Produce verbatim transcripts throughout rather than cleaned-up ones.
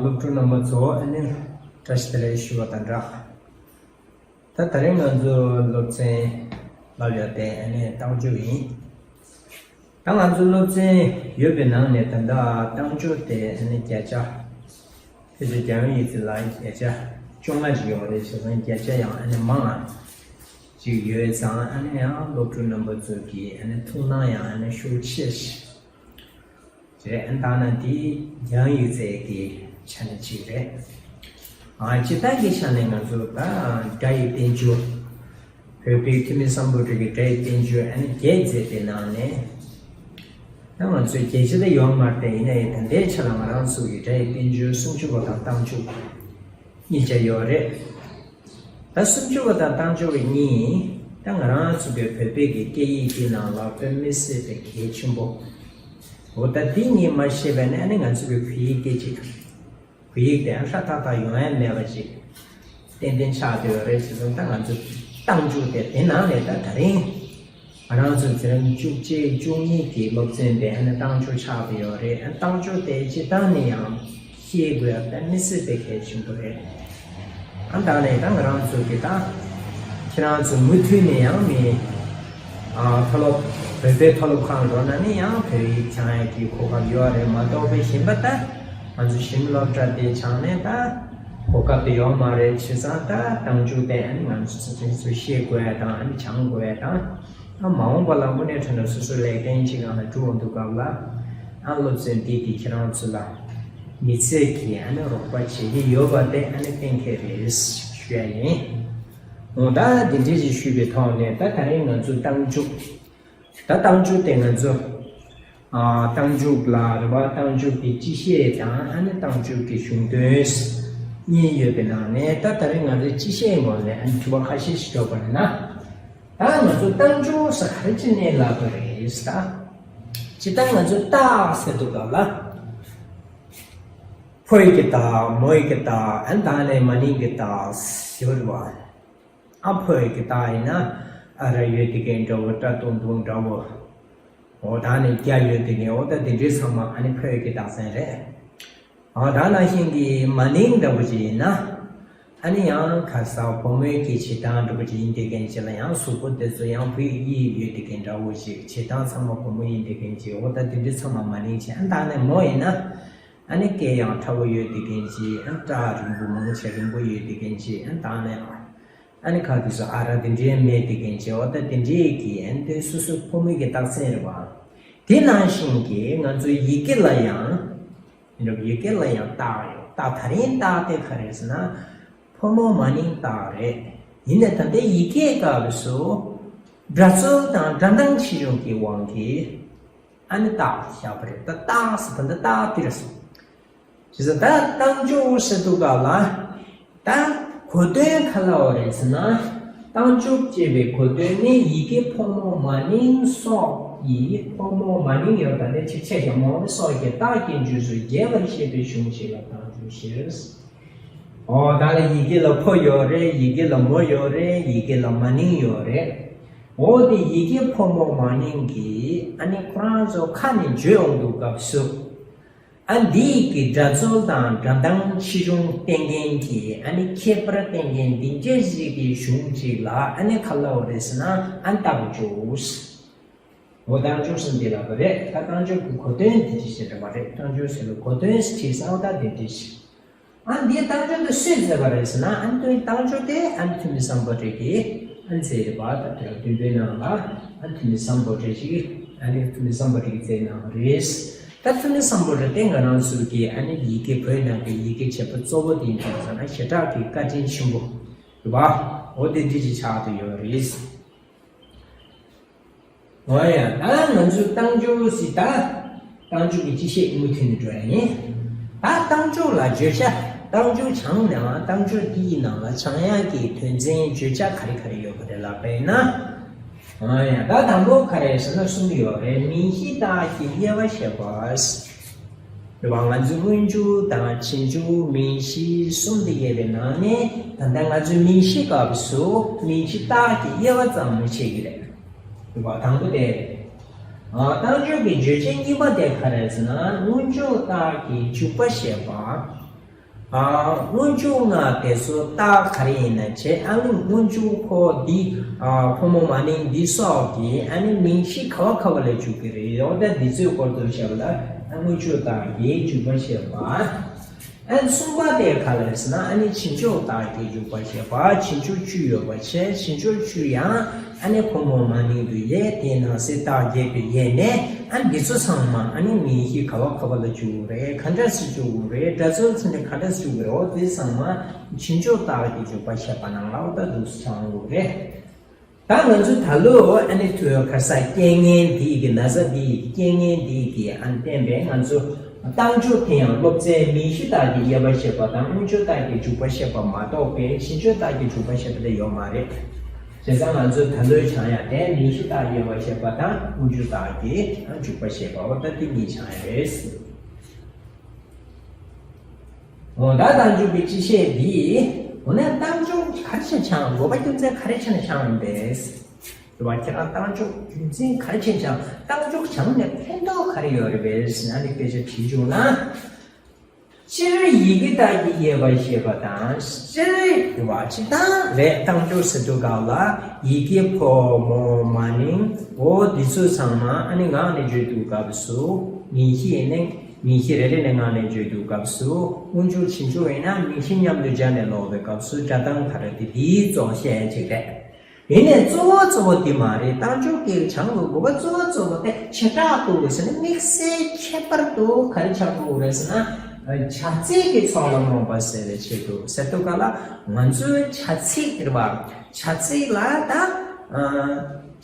སློབ་ཕྲུག་རྣམ་པ་ཚོ་ཨ་ནི་བཀྲ་ཤིས་བདེ་ལེགས་ཞུ་བ་དང་སྦྲགས། ད་དེ་རིང་ང་ཚོ་སློབ་ཚན་ལབ་ཡ་དེ་ཨ་ནི་རྟགས་འཇུག་ཡིན། ད་ང་ཚོ་སློབ་ཚན་ཡོད་པའི་ནང་ནས་ད་ལྟ་རྟགས་འཇུག་དེ་ཨ་ནི་བརྒྱ་ཆ། ཕལ་ཆེར་རྒྱལ་ཡོངས་ཡིག་ཚད་ལ་བརྒྱ་ཆ་བཅོ་ལྔ་ཅིག་ཡོད་རེད་བྱས་ཙང་བརྒྱ་ཆ་ཡང་ཨ་ནི་མང་ང་ཅིག་ཡོད་ཙང་ཨ་ནི་ཡང་སློབ་ཕྲུག་རྣམ་པ་ཚོ་གི་ཨ་ནི་ཐུགས་སྣང་ཡང་ཨ་ནི་ཤུགས་ཆེ་ཞིག་རེད། ཨ་ནི་ད་ནི་འདི་རྒྱལ་ཡོངས་ཡིག་ཚད་ཀྱི་ཆ་ནས་གཅིག་རེད། ཨ་སྤྱིར་བཏང་གི་ཆ་ནས་ང་ཚོ་ད་སྒྲ་ཡི་བསྟན་བཅོས། བོད་པའི་ཐུ་མི་སམ་བྷོ་ཊ་གི་སྒྲ་ཡི་བསྟན་བཅོས་ཨ་ནི་བརྒྱད་མཛད་པའི་ནང་ནས། ད་ང་ཚོའི་རྒྱལ་སྤྱི་ད་ཡོད་མ་རེད་དེ་ཡིན་ན་ཡང་ད་ལྟའི་ཆ་ལ་ང་རང་ཚོ་གི་སྒྲ་ཡི་བསྟན་བཅོས་སུམ་ཅུ་པ་དང་རྟགས་འཇུག་གཉིས་ཆ་ཡོད་རེད། ད་སུམ་ཅུ་པ་དང་རྟགས་འཇུག་གཉིས་ད་ང་རང་ཚོ་གི་བོད་པའི་གི་སྐད་ཡིག་གི་ནང་ལ་དཔེ་མི་སྲིད་པའི་གལ་ཆེན་པོ། འོ་ད་འདི་གཉིས་མ་ཤེས་པ་ན་ཨ་ནི་ང་ཚོ་གི་བོད་ཡིག་སྐད་ཅིག་བོད་ཡིག་དེ་ཧྲ་ཐག་ཐག་ཡོང་ཡ་མེད་པ་ཅིག་ཏན་ཏན་ཆགས་བསྡད་ཡོད་རེད་བྱས་ཙང་ད་ང་ཚོ་རྟགས་འཇུག་དེ་དེ་ནང་ནས་ད་ད་རིང་ང་རང་ཚོ་འཛིན་རིམ་བཅུ་གཅིག་བཅུ་གཉིས་ཀྱི་སློབ་ཚན་དེ་ཨ་ནི་རྟགས་འཇུག་ཆགས་བསྡད་ཡོད་རེད། ཨ་རྟགས་འཇུག་དེ་སྤྱིར་བཏང་ནས་ཡང་ཤེས་དགོས་ཡ་དཔེ་མི་སྲིད་པའི་གལ་ཆེན་པོ་རེད། ཨ་ད་ནས་ད་ང་རང་ཚོ་གི་ད་ཁྱེད་རང་ཚོ་མུ་མཐུད་ནས་ཡང་མི་ཨ་མཐོ་སློབ་བོད་པའི་མཐོ་སློབ་ཁང་འགྲོ་ན་ནི་ཡང་བོད་ཡིག་སྦྱང་ཡ་གི་གོ་སྐབས་ཡོད་རེད་མ་གཏོགས་པའི་གཞན་པ་ད། ང་ཚོ་གཞི་མི་སློབ་གྲྭ་དེ་སྦྱངས་ནས་ད་གོ་སྐབས་དེ་ཡོད་མ་རེད་བྱས་ཙང་ད་རྟགས་འཇུག་དེ་ཨ་ནི་ང་ཚོ་སོ་སོ་ཤེས་དགོས་ཡ་དང་ཨ་ནི་སྦྱང་དགོས་ཡ་དང་ཨ་མ་འོངས་པ་ལ་དངོས་གནས་དྲང་གནས་སོ་སོ་ལས་ཀ་ཅིག་ནང་ལ་འགྲོ་འོང་དུས་སྐབས་ལ་ཨ་སློབ་ཚན་འདི་དེ་ཁྱེད་རང་ཚོ་ལ་མི་ཚེ་གི་ཨ་ནི་རོགས་པ་བྱེད་ཀྱི་ཡོད་པ་དེ་ཨ་ནི་གཏན་འཁེལ་རེད་ཞུ་ཡ་ཡིན། འོ་ད་འདི་འདྲ་ཞིག་ཞུས་པའི་ཐོག་ནས་ད་ད་རིང་ང་ཚོ་རྟགས་འཇུག་ད་རྟགས་འཇུག་དེ་ང་ཚོ་ཨ་རྟགས་འཇུག་ལ་རེད་པ། རྟགས་འཇུག་གི་སྤྱི་བཤད་དང་ཨ་ནི་རྟགས་འཇུག་གི་གཞུང་དོན་གཉིས་ཡོད་པའི་ནང་ནས་ད་ད་རེས་ང་ཚོའི་སྤྱི་བཤད་ངོས་ནས་ཨ་ནི་དྲི་བ་ཁ་ཤས་ཤིག་འཇོག་པ་ཡིན་ན། ད་ང་ཚོ་རྟགས་འཇུག་ཟེར་ག་རེ་བྱས་ནས་ལབ་དགོས་རེད་ད། སྤྱིར་བཏང་ང་ཚོ་རྟགས་ཟེར་དུས་སྐབས་ལ། ཕོ་ཡི་གི་རྟགས། མོ་ཡི་གི་རྟགས། ཨ་ནི་ད་ནས་མ་ནིང་གི་རྟགས་ཡོད་རེད་པ། ཨ་ཕོ་ཡི་གི་རྟགས་ཡིན་ན་ཨ་ར་ཡོད་དེ་གན་འདྲ་བོ། ཏྲ་ཏུང་ཏུང་འདྲ་བོ། འོ་ད་ནི་རྒྱ་ཡོད་དེ་གན། འོ་ད་དེ་འདྲའི་ཚང་མ་ཨ་ནི་ཕོ་ཡི་གི་རྟགས་མཚན་རེད། འོ་ད་ནང་བཞིན་གྱི་མ་ནིང་འདྲ་བོ་ཅིག་ཡིན་ན། ཨ་ནི་ཡང་ཁ་སང་བུ་མོའི་གི་བྱེད་སྟངས་འདྲ་བོ་ཅིག་ཡིན་དེ་གན་ཅིག་ལ་ཡང་གཟུགས་པོ་དེ་ཚོ་ཡང་བུ་ཡི་ཡོད་དེ་གན་འདྲ་བོ་ཅིག་བྱེད་སྟངས་ཚང་མ་བུ་མོ་ཡིན་དེ་གན་ཅིག་འོ་ད་དེ་འདྲའི་ཚང་མ་མ་ནིང་ཅིག་ཨ་ནི་ད་ནི་མོ་ཡིན་ན། ཨ་ནི་སྐེ་ཡང་ཕྲ་བོ་ཡོད་དེ་གན་ཅིག་ཨ་ནི་སྐྲ་རིང་པོ་མང་ཆེ་རིང་པོ་ཡོད་དེ་གན་ཅིག་ཨ་ནི་ད་ནི་ཨ་ནི་ཁ་དེ་ཚོ་ཨ་ར་དེ་འདྲའི་མེད་དེ་གན་ཅིག་འོ་ད་དེ་འདྲའི་གི་ཨ་ནི་དེ་སོ་སོའི་ཕོ་མོའི་གི་རྟགས་མཚན་རེད་པ། དེ་ནང་བཞིན་གྱི་ང་ཚོའི་ཡི་གེ་ལ་ཡང་། ཡིན་རབས་ཡི་གེ་ལ་ཡང་རྟགས་ཡོད། རྟགས་ད་རིང་རྟགས་དེ་ག་རེ་ཟེར་ན། ཕོ་མོ་མ་ནིང་རྟགས་རེད། ཡིན་ནའི་ད་ལྟའི་ཡི་གེའི་སྐབས་སུ་སྒྲ་རྩོལ་དང་སྒྲ་གདངས་ཆེ་ཆུང་གི་དབང་གིས། ཨ་ནི་རྟགས་བཞག་པ་རེད། ད་རྟགས་ཟེར་ད་འདི་རྟགས་འདི་རེད་སོང་། བྱས་ཙང་ད་རྟགས་འཇུག་ཟེར་དུས་སྐབས་ལ། ད་གོ་དོན་ག་ལ་བ་རེད་ཟེར་ན། རྟགས་འཇུག་ཅེས་པའི་གོ་དོན་ནི་ཡི་གེ་ཕོ་མོ་མ་ནིང་སོགས་ཀྱི། ཕོ་མོ་མ་ནིང་ཡོད་པ་ནི་ཆེ་ཆེ་ཞིང་མང་མི་སོགས་ཀྱི་རྟགས་ཀྱི་འཇུག་ཚུལ་རྒྱས་པར་བཤད་པའི་གཞུང་ཞིག་ལ་རྟགས་འཇུག་ཟེར། འོ་ད་ལ་ཡི་གེ་ལ་ཕོ་ཡོད་རེད། ཡི་གེ་ལ་མོ་ཡོད་རེད། ཡི་གེ་ལ་མ་ནིང་ཡོད་རེད། འོ་དེ་ཡི་གེ་ཕོ་མོ་མ་ནིང་གི་ཨ་ནི་ཁོ་རང་ཚོ་ཁ་ནས་བརྗོད་ཡོང་དུས་སྐབས་སུ། ཨ་འདི་ཡི་གེ་སྒྲ་རྩོལ་དང་སྒྲ་གདངས་ཆེ་ཆུང་བསྟན་མཁན་གྱི་ཨ་ནི་ཁྱད་པར་བསྟན་མཁན་འདི་འདྲ་ཞིག་གི་གཞུང་ཅིག་ལ་ཨ་ནི་ག་ལབ་རེད་ཟེར་ན་ཨ་རྟགས་འཇུག་འོ་རྟགས་འཇུག་ཟེར་འདི་ལབ་པ་རེད། ད་རྟགས་འཇུག་གི་གོ་དོན་འདི་ཅི་ཞིག་རེད་པ་རེད། རྟགས་འཇུག་ཟེར་བའི་གོ་དོན་ཟེར་བྱས་ཙང་ད་འདི་འདྲ་ཞིག་ཨ་འདི་རྟགས་འཇུག་འདི་སུས་མཛད་པ་རེད་ཟེར་ན་ཨ་འདི་རྟགས་འཇུག་དེ་ཨ་ཐུ་མི་སམ་བྷོ་ཊ་གིས་ཨ་མཛད་རེད་པ། ད་དེ་ལ་བདུན་པའི་ནང་ལ་ཨ་ཐུ་མི་སམ་བྷོ་ཊ་ཞིག་ཨ་ནི་ཐུ་མི་སམ་བྷོ་ཊ་གིས་མཛད་གནང་བ་རེད། ད་ཐུ་མི་སམ་བྷོ་ཊ་དེ་ང་རང་ཚོ་གི་ཨ་ནི་ཡི་གེ་བོད་ནང་གི་ཡི་གེ་བྱེད་པོ་གཙོ་བོ་དེ་ཡིན་ཙང་ཟེར་ན་ཞེ་དྲག་གི་བཀའ་དྲིན་ཆེན་པོ་རེད་པ། འོ་དེ་འདྲ་ཅིག་ཆགས་བསྡད་ཡོད་རེད། འོ་ཡ། ད་ང་ཚོས་རྟགས་འཇུག་ཟེར་ད། རྟགས་འཇུག་གི་སྤྱི་བཤད་མུ་མཐུད་ནས་འགྲོ་ཡ་ཡིན། ད་རྟགས་འཇུག་ལ་བརྗོད་བྱ། རྟགས་འཇུག་སྦྱང་ནའང་རྟགས་འཇུག་འདིའི་ནང་ལ་སྦྱང་ཡག་གི་དོན་ཚན་བརྗོད་བྱ་ག་རེ་ག་རེ་ཡོད་པ་རེད་ལབ་པ་ཡིན་ན། འོ་ཡ། ད་དང་པོ་ག་རེ་ཟེར་ན་གསུམ་ཡོད་རེད། མིང་གཞི་རྟགས་ཀྱི་དབྱེ་བ་བཤད་པ། རེད་པ། ང་ཚོའི་སྔོན་འཇུག་དང་རྗེས་འཇུག་མིང་གཞི་གསུམ་དེ་ཡོད་པའི་ནང་ནས་ད་ལྟ་ང་ཚོའི་མིང་གཞིའི་སྐབས་སུ་མིང་གཞི་རྟགས་ཀྱི་དབྱེ་བ་ཙམ་མོ་བྱེད་ཀྱི་རེད། རེད་པ། དང་པོ་དེ་རེད། ཨ་རྟགས་འཇུག་གི་བརྗོད་བྱ་གཉིས་པ་དེ་ག་རེ་ཟེར་ན་སྔོན་འཇུག་རྟགས་ཀྱི་འཇུག་པ་བཤད་པ། ཨ། སྔོན་འཇུག་ལྔ་དེ་ཚོ་རྟགས་ག་རེ་ཡིན་ན་བྱས། ཨ་ནི་སྔོན་འཇུག་ཕོ་འདི། ཨ། ཕོ་མོ་མ་ནིང་འདི་སོགས་ཀྱི་ཨ་ནི་མིང་གཞི་ག་བ་ག་བ་ལ་འཇུག་གི་རེད། འོ་ད་འདི་ཚོའི་སྐོར་དུ་བཤད་པ་ལ་ཨ་སྔོན་འཇུག་རྟགས་ཀྱི་འཇུག་པ་བཤད་པ། ཨ་ནི་གསུམ་པ་དེ་ག་ལ་རེད་ཟེར་ན། ཨ་ནི་བྱེད་འཇུག་རྟགས་ཀྱི་འཇུག་པ་བཤད་པ། བྱེད་འཇུག་བཅུ་ཡོད་པ་བྱས། བྱེད་འཇུག་བཅུ་ཡང་ཨ་ནི་ཕོ་མོ་མ་ནིང་དུ་དབྱེ། དེའི་ནང་གསེས་རྟགས་བརྒྱད་དུ་དབྱེ་ནས། ཨ་ནི་འདི་ཚོ་ཚང་མ་ཨ་ནི་མིང་གཞི་ག་བ་ག་བ་ལ་འཇུག་དགོས་རེད། ག་འདྲ་སེ་འཇུག་དགོས་རེད། སྒྲ་རྩོལ་ཚུན་ནས་ག་འདྲ་སེ་འཇུག་དགོས་རེད། འོ་དེ་ཚང་མ་བྱེད་འཇུག་རྟགས་ཀྱི་འཇུག་པ་བཤད་པ་ནང་ལ་འོ་ད་འདུག་སེ་སྦྱང་དགོས་རེད། ད་ང་ཚོ་ད་ལོ་ཨ་ནི་ཐོས་གར་ས་རྐྱེན་ངན་འདི་གི་ན་ཚ་འདི་གི་རྐྱེན་ངན་འདི་གི་ཨ་ནི་བསྟན་པས། ང་ཚོ་རྟགས་འཇུག་དེ་ཡང་སློབ་ཚན་མིང་གཞི་རྟགས་ཀྱི་དབྱེ་བ་བཤད་པ་དང་སྔོན་འཇུག་རྟགས་ཀྱི་འཇུག་པ་བཤད་པ་མ་གཏོགས་པའི་བྱེད་འཇུག་རྟགས་ཀྱི་འཇུག་པ་བཤད་པ་དེ་ཡོད་མ་རེད། བྱས་ཙང་ང་ཚོ་ད་ལོའི་སྦྱང་ཡ་དེ་མིང་གཞི་རྟགས་དབྱེ་བ་བཤད་པ་དང་སྔོན་འཇུག་རྟགས་ཀྱི་འཇུག་པ་བཤད་པ་འོ་ད་དེ་གཉིས་སྦྱང་ཡ་རེད། འོ་ད་རྟགས་འཇུག་གི་སྤྱི་བཤད་འདི། འོ་ན་རྟགས་འཇུག་ག་རེ་བྱས་སྦྱང་དགོས་པ། རྒྱུ་མཚན་ག་རེ་བྱས་ནས་སྦྱང་ཡིན་པས། རེད་བ། ཁྱེད་རང་རྟགས་འཇུག་རྒྱུ་མཚན་ག་རེ་བྱས་སྦྱང་། རྟགས་འཇུག་སྦྱངས་ནས་ཕན་ཐོགས་ག་རེ་ཡོད་རེད་པས་ཟེར་ན། ཨ་ནི་སྐད་ཆ་དྲིས་བྱུང་ན། སྤྱིར་ཡི་གེ་དག་གི་དབྱེ་བ་བཤད་པ་དང་། སྤྱིར་རེད་བ། སྤྱིར་བཏང་རེད། རྟགས་འཇུག་ཟེར་དུས་སྐབས་ལ་ཡི་གེ་ཕོ་མོ་མ་ནིང་འོ་འདི་ཚོ་ཚང་མ་ཨ་ནི་ངག་ནས་བརྗོད་དུས་སྐབས་སུ་མིང་གཞི་ཡིན་ནའི་མིང་གཞི་རེ་རེ་ནས་ངག་ནས་བརྗོད་དུས་སྐབས་སུ་སྔོན་འཇུག་བྱེད་འཇུག་ཡིན་ན་མིང་གཞི་མཉམ་དུ་སྦྱར་ནས་ཀློག་པའི་སྐབས་སུ་སྒྲ་གདངས་ག་རེ་དེ་དེའི་གཙོ་བཤད་ཅིག་རེད། ཡིན་ནའི་གཙོ་བོ་གཙོ་བོ་དེ་མ་རེད། རྟགས་འཇུག་གི་སྦྱང་དགོས་དགོས་པ་གཙོ་བོ་གཙོ་བོ་དེ་བྱེ་བྲག་ཏུ་ཟེར་ནས་དམིགས་བསལ་ཁྱད་པར་དུ་ག་རེ་སྦྱང་དགོས་རེད་ཟེར་ན། བྱ་ཚིག་གི་ཚོགས་ལ་རྨོངས་པ་སེལ་བའི་ཆེད་དུ་ཟེར་དུས་སྐབས་ལ་ང་ཚོའི་བྱ་ཚིག་རེད་བ། བྱ་ཚིག་ལ་ད་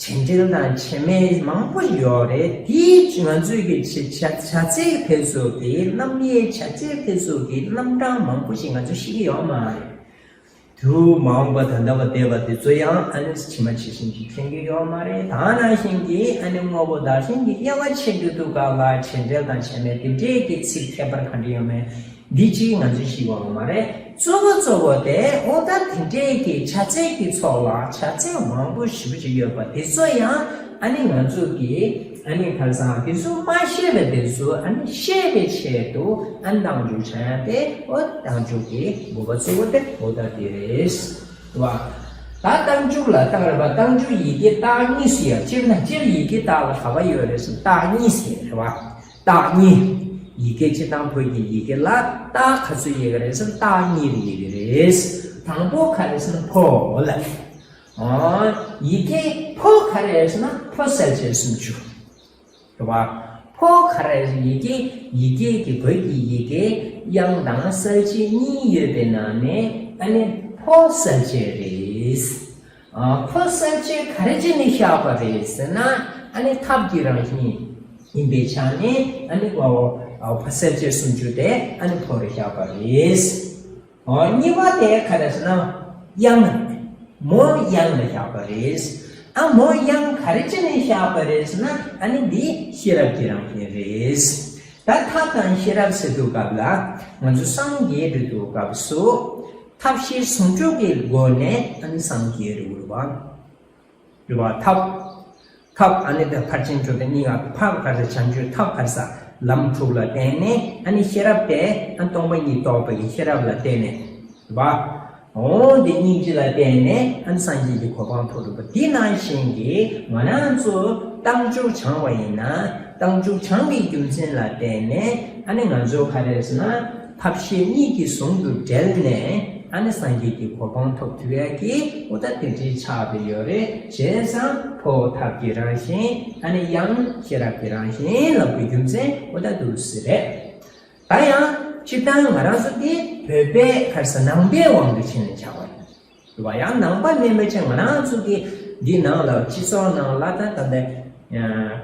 བྱེད་འབྲེལ་དང་བྱེད་མེད་མང་པོ་ཡོད་རེད། དེའི་ང་ཚོའི་གི་བྱ་བྱ་བྱ་ཚིག་དེ་ཚོ་གི་རྣམ་དབྱེ། བྱ་ཚིག་དེ་ཚོ་གི་རྣམ་གྲངས་མང་པོ་ཞིག་ང་ཚོ་ཤེས་ཀྱི་ཡོད་མ་རེད། དུ་མ་འོངས་པ་ད་ལྟ་བ་འདས་པ་དེ་ཚོ་ཡང་ཨ་ནི་ཇི་མ་ཇི་བཞིན་གྱིས་མཁྱེན་གྱི་ཡོད་མ་རེད། ད་ནང་བཞིན་གྱིས་ཨ་ནི་དངོས་པོ་བདག་གཞན་གྱི་དབྱེ་བ་ཕྱེ་དགོས་དུས་སྐབས་ལ་བྱེད་འབྲེལ་དང་བྱེད་མེད་དེ་འདྲའི་གི་ཚིག་ཁྱད་པར་ག་འདྲ་ཡོད་མེད་འདི་གཅིག་ང་ཚོས་ཤེས་དགོས་མ་རེད། གཙོ་བོ་གཙོ་བོ་དེ་འོ་ད་དེ་འདྲའི་གི་བྱ་ཚིག་གི་ཚོགས་ལ། བྱ་ཚིག་མང་པོ་ཞེ་པོ་ཅིག་ཡོད་པ་དེ་ཚོ་ཡང་ཨ་ནི་ང་ཚོ་གི་ཨ་ནི་ཁ་སང་དེ་ཚོ་མ་ཤེས་པའི་དེ་ཚོ་ཨ་ནི་ཤེས་པའི་ཆེད་དུ་ཨ་ནི་རྟགས་འཇུག་བྱ་ཡ་དེ་འོ་རྟགས་འཇུག་གི་དགོས་པ་གཙོ་བོ་དེ་འོ་ད་དེ་རེད། རེད་བ། ད་རྟགས་འཇུག་ལ་རྟགས་རེད་བ། རྟགས་འཇུག་ཡི་གེ་རྟགས་གཉིས་ཟེར་ཡ། སྤྱིར་ན་སྤྱིར་ཡི་གེ་རྟགས་ལ་ག་བ་ཡོད་རེད་ཟེར། རྟགས་གཉིས་ཟེར་རེད་བ། རྟགས་གཉིས། ཡི་གེ་སྤྱིར་བཏང་བོད་ཀྱི་ཡི་གེ་ལ་རྟགས་ག་ཚོད་དབྱེ་གི་རེད་ཟེར། རྟགས་གཉིས་ལ་དབྱེ་གི་རེད། དང་པོ་ག་རེ་ཟེར་ན་ཕོ་ལ། ཨོ། ཡི་གེ་ཕོ་ག་རེ་ཟེར་ན་ཕོ་གསལ་བྱེད་སུམ་ཅུ། རེད་བ། ཕོ་ག་རེ་ཡི་གེ་ཡི་གེ་གི་བོད་ཀྱི་ཡི་གེ་དབྱངས་དང་གསལ་བྱེད་གཉིས་ཡོད་པའི་ནང་ནས་ཨ་ནི་ཕོ་གསལ་བྱེད་རེད། ཨ། ཕོ་གསལ་བྱེད་ག་རེ་བྱས་ནས་བཞག་པ་རེད་ཟེར་ན། ཨ་ནི་ཐབས་ཀྱི་རང་བཞིན་ཡིན་པའི་ཆ་ནས་ཨ་ནི་ཕོ་གསལ་བྱེད་སུམ་ཅུ་དེ་ཨ་ནི་ཕོ་རུ་བཞག་པ་རེད། ཨོ། གཉིས་པ་དེ་ག་རེ་ཟེར་ན་དབྱངས། མོ་དབྱངས་ལ་བཞག་པ་རེད། ཨ། མོ་དབྱངས་ག་རེ་བྱས་ནས་བཞག་པ་རེད་ཟེར་ན། ཨ་ནི་འདི་ཤེས་རབ་ཀྱི་རང་བཞིན་རེད། ད་ཐབས་དང་ཤེས་རབ་ཟེར་དུས་སྐབས་ལ་ང་ཚོ་སངས་རྒྱས་འགྲོ་དུས་སྐབས་སུ་ཐབས་ཤེས་ཟུང་འཇུག་གི་སྒོ་ནས་ཨ་ནི་སངས་རྒྱས་རེད་བ། རེད་བ། ཐབས། ཐབས་ཨ་ནི་ད་ཕར་ཕྱིན་དྲུག་དང་གཉིས་ཀ་ཕར་ག་རེ་བྱང་ཆུབ་ཐབས་ག་རེ་ཟེར། ལམ་དྲུག་ལ་བརྟེན་ནས་ཨ་ནི་ཤེས་རབ་དེ་ཨ་སྟོང་པ་ཉིད་རྟོགས་པའི་ཤེས་རབ་ལ་བརྟེན་ནས་རེད་བ། འོ་དེ་སྙིང་རྗེ་ལ་བརྟེན་ནས་ཨ་ནི་སངས་རྒྱས་ཀྱི་གོ་འཕང་ཐོབ་འགྲོ་བ། དེ་ནང་བཞིན་གྱི་ང་རང་ཚོ་རྟགས་འཇུག་སྦྱང་བ་ཡིན་ན་རྟགས་འཇུག་སྦྱང་བའི་རྒྱུ་མཚན་ལ་བརྟེན་ནས་ཨ་ནི་ང་ཚོ་ག་རེ་ཟེར་ན་ཐབས་ཤེས་གཉིས་ཀྱིས་ཟུང་དུ་འབྲེལ་ནས་ཨ་ནི་སངས་རྒྱས་ཀྱི་གོ་འཕང་ཐོབ་ཐུབ་ཡ་གི་འོ་ད་དེ་འདྲའི་ཆགས་བསྡད་ཡོད་རེད། བྱས་ཙང་ཕོ་ཐབས་ཀྱི་རང་བཞིན། ཨ་ནི་དབྱངས་ཤེས་རབ་ཀྱི་རང་བཞིན་ལབ་པའི་རྒྱུ་མཚན་འོ་ད་འདུག་སེ་རེད། ད་ཡང་སྤྱིར་བཏང་ང་རང་ཚོ་དེ་བོད་པའི་ག་རེ་ཟེར་ནང་པའི་དབང་དུ་ཕྱིན་ནས་ཆགས་པ་རེད། རེད་བ། ཡང་ནང་པ་མིན་པ་ཅིག་ང་རང་ཚོ་གི་འདི་ནང་ལ་སྤྱི་ཚོགས་ནང་ལ་ད་ད་ལྟ་